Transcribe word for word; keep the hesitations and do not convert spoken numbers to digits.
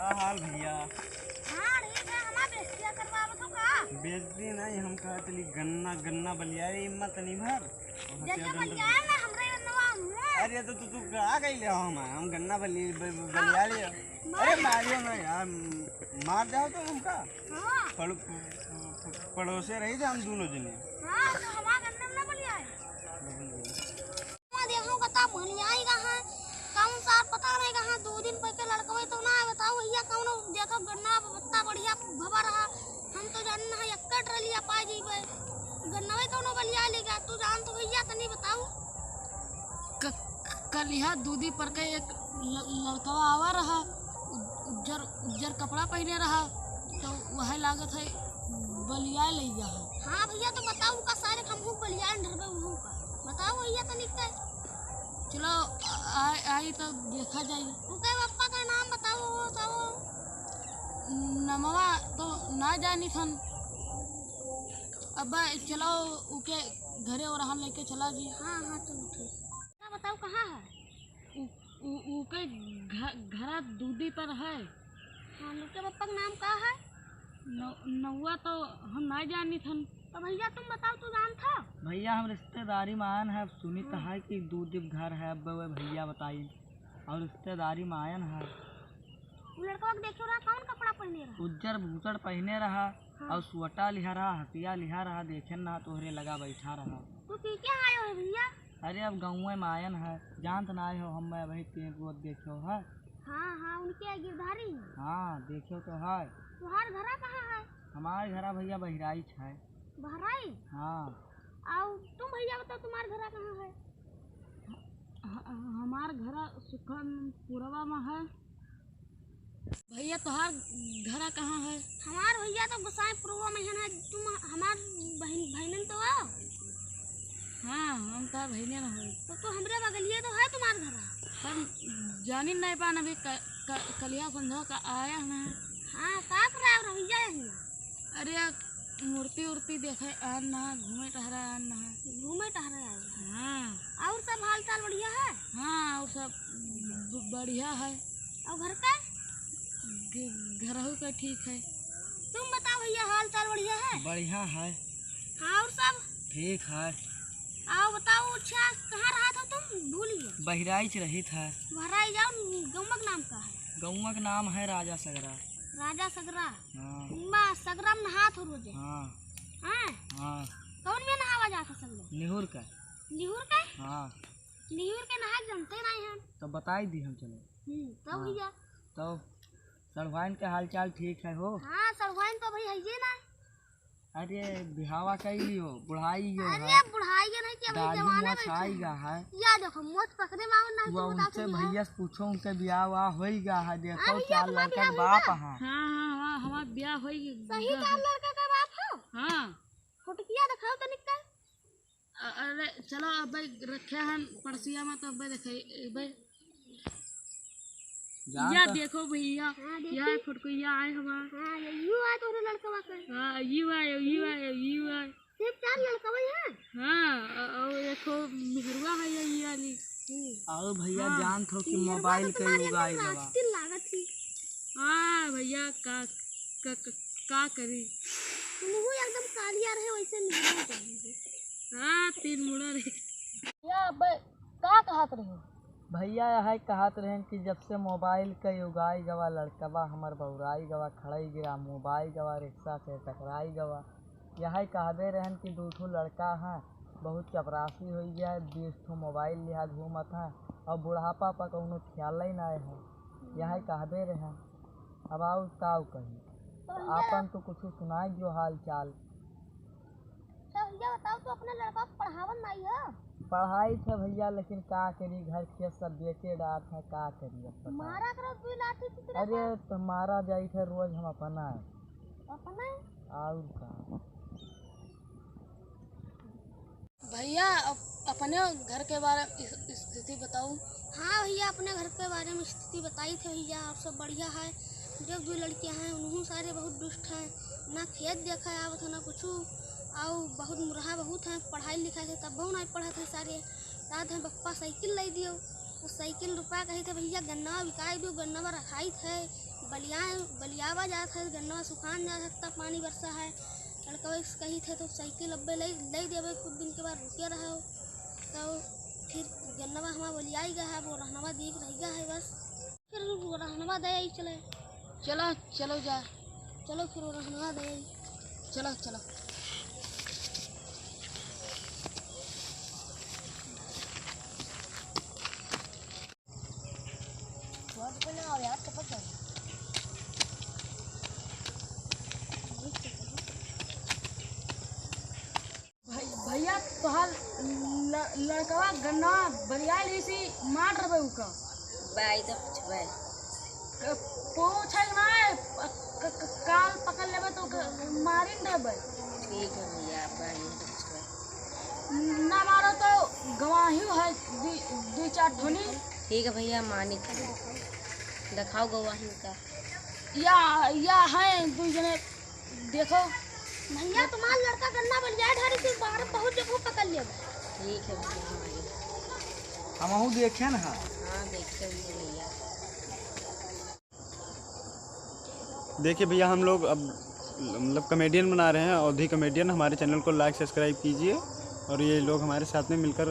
का हाल भइया? हाँ, ठीक है। हमार बेइज्जतिया करवावत हो का? बेइज्जती नहीं, हम कहत हली गन्ना, गन्ना बलियाए हिम्मत नहीं भर। जैसे बलियाए ना, हमरे गन्नवा हुआ। अरे तो तू, तू का कइले हो हम, हम गन्ना बलि-, ब-, ब-, बलिया ले। अरे मारियो ना यार, मार जाओ तो हमका। हाँ। पड़-, प-, प-, पड़ोसे रही थे हम दोनों जने। हाँ, तो हमार गन्ना ना बलियाए। हाँ, देखो, कता भलियाई गा है, कौन सा पता नहीं कहाँ, दो दिन पहले लड़कवे तो ना आए, बताओ भइया, कौनो देखो गन्ना पत्ता बढ़िया भवा रहा, हम तो जान ना है, एक्का ट्रालिया पा जइबे, गन्नवे कौनो बलिया लेगा, तू जान तो भइया, तनी बताओ। क-, क-, कलिहा दूधी पर के एक ल-, लड़कवा आवा रहा, उ-, उज्जर, उज्जर कपड़ा पहने रहा, तो वह लागत है बलिया ले गया है। हाँ भइया, तो बताओ उनका सारे, हम हूँ बलिया ढरबे उहू का। बताओ भइया तनिक के। चलो, आ-, आई तो देखा जाई। उनके पप्पा का नाम बताओ, बताओ। नमवा तो ना जानी थन। अब चलो उके घरे और हम लेके चला जी। हाँ, हाँ, चलो ठीक। ना बताओ कहाँ है? उ, उ, उके घ-, घरा दूधी पर है। हाँ, उनके पप्पा का नाम का है? न-, नौवा तो हम ना जानी थन। तो भइया तुम बताओ, तू जानत हो? भइया हम रिश्तेदारी में आयन है, अब सुनित हम्म। है कि दूधी घर है, अब वे भइया बताई। और रिश्तेदारी में आयन है। उ लड़कवा के देखे रहा, कौन कपड़ा पहने रहा? उज्जर भूसड़ पहने रहा। हाँ। और सोटा लिहा रहा, हसिया लिहा रहा, देखे ना तोहरे लगा बैठा रहा। तू पी के आयो है भइया? अरे अब गाँवे में आयन है, जानत ना आए हो, हम मैं वही तीन रोज देखो है। हाँ, हाँ, उनके गिरधारी। हाँ, देखो तो है। तुम्हार घरा कहाँ है? हमार घरा भइया बहराइच है। बहराइच? हाँ। और तुम भइया बताओ, तुम्हार घरा कहाँ है? ह-, ह-, हमार घरा सुखनपुरवा में है। भइया, तोहार घरा कहाँ है? हमार भइया तो गोसाईपुरवा में है ना, तुम हमार बहिन, बहिनन तो हो। हाँ, हम तो बहिने न हो। तो तू हमरे बगलिए तो है तुम्हार घरा। हम जानी नहीं पान अभी क-, क-, कलिया संझा का आया ना। हाँ, का कर रहा है भइया यहाँ? अरे, मूर्ति उर्ति देखे आन ना, घूमे टहरे आन ना। घूमे टहरे आन। हाँ। और सब हाल चाल बढ़िया है? हाँ, और सब ब-, बढ़िया है। और घर का? घ-, घरहू का ठीक है। तुम बताओ भइया, हाल चाल बढ़िया है? बढ़िया है। हाँ, और सब? ठीक है। आओ बताओ, अच्छा, कहाँ रहा था तुम? भूल गया। बहराइच रही था। बहराइच जाओ, गौवा का नाम का है? गौवा का नाम है राजा सगरा। राजा सगरा? हाँ। बा, सगरा में नहात हो रोजे? हाँ। हाँ? हाँ। कौन में नहावा जाता सब लोग? निहुर का। निहुर का? हाँ। निहुर के नहाए जानते नहीं हम। तो बताई दी हम, चलो। हम्म, तब हाँ। भइया? तो सड़वाइन के हालचाल ठीक है हो? हाँ, सड़वाइन तो भाई है ये ना। अरे, बिहावा कइली हो, बुढ़ाई हो अरे, है। बुढ़ाई के नहीं, कि अभी दाढ़ी जवाने मोछ बैठे आई हैं। गा है। या देखो, मोछ पकड़े में आवत ना, वो तुम बताओ उनसे कि भइया से पूछो, उनके बियाह हुआ होई गा है, देखो, हाँ भइया, चार तुम्हार लड़का बियाह के होई बाप गा? हैं। हाँ, हाँ, हाँ, हमार बियाह होई सही गा। चार लड़का के बाप हो? हाँ। फोटकिया दिखाओ तनिक का। अ-, अरे, चलो, अब रखे हन पड़सिया में, तो अब देखे, अब जान या तो देखो भइया, हाँ, देखो। या फोटकिया आए हमार। हाँ, ये यू आए तोहरे लड़कवा के। हाँ, यू आए, यू आए, यू आए। सिर्फ चार लड़कवा हैं? हाँ, अ-, और एक ठो मेहरुआ है, ये, ये वाली। हम्म। और भइया हाँ। जानत हो कि मेहरुआ मोबाइल तो के तुम्हारे युग एकदम आए गवा। रास्ते लागत ही। हाँ भइया, का, का, का, का करी? तुमहू एकदम कालिया रहे, वैसे मेहरुआ चाहिए। हाँ, तीन मुड़ा रहे। या बे, का कहत रहे? भइया, यह कहत रहेन कि जब से मोबाइल के युग आइ गवा, लड़कवा हमर बौराई गवा, खड़ई गिरा मुबाई गवा, रिक्शा से टकराई गवा। यह कहबे रहेन कि दू ठो लड़का हैं, बहुत चपरासी होइ गया है, बीस ठो मोबाइल लिहा घूमत हैं और बुढ़ापा पर कौनो ख्याल ही ना है। यह कहबे रहेन, अब आउ ताउ कही। तो भइया, आपन तो कुछ सुनाई दियो हाल चाल। अच्छा भइया बताओ, तू अपने लड़का को पढ़ावन नाई हो? पढ़ाई थे भइया, लेकिन का करी, घर के सब बेचे डार थे, का करी अब बताओ। मारा करो दो लाठी की तरह अरे का? तो मारा जाई थे रोज हम अपना है। अपना है? और का? भइया, अप-, अपने घर के बारे में इस-, स्थिति बताऊ। हाँ भइया, अपने घर के बारे में स्थिति बताई थे भइया, आप सब बढ़िया है। जब दो लड़कियाँ हैं, उन्हों सारे बहुत दुष्ट हैं, ना खेत देखा आवत है, ना कुछ, और बहुत मुरहा बहुत हैं, पढ़ाई लिखाई थे तब बहुत नहीं पढ़त हैं सारे। याद है पप्पा साइकिल लाई दियो, तो साइकिल रुपया कही थे भइया, गन्ना बिकाई दो, गन्ना रखाई थे, बलिया, बलियावा जात है, गन्नवा सुखान जात है, इतना पानी बरसा है। लड़कवा से कही थे तो साइकिल अब्बे ले, ले देबे, कुछ दिन के बाद रुके रहो। तो फिर गन्नवा हमार बलियाई गया है, वो रहनवा दीख रह गया है बस। फिर वो रहनवा दे आई चले। चलो, चलो जा। चलो फिर वो रहनवा दे आई। चलो, चलो। भै-, भैया, तोहार ल-, लड़कवा गन्नवा बरियाल ही सी मार रहे उका। बाई तो पूछबे। क-, पूछे ना, क-, क-, क-, काल पकड़ लेबे तो क-, मारिन देबे। ठीक है भैया, अब आगे कुछ है। ना मारो तो गवाही है, दु, दु चार ठोनी। ठीक है भैया, मानी का। दिखाओ गवाही का। या, या है दु जने, देखो। भैया, तुम्हारा लड़का गन्ना बन जाए, ढारी से बाहर बहुत जगह पकड़ लेबे। ठीक है भैया, हम आगे। हमहू देखे न हा। हाँ, देखते हुए भैया। देखिए भैया, हम लोग अब मतलब कॉमेडियन बना रहे हैं, अवधी कॉमेडियन। हमारे चैनल को लाइक सब्सक्राइब कीजिए और ये लोग हमारे साथ में मिलकर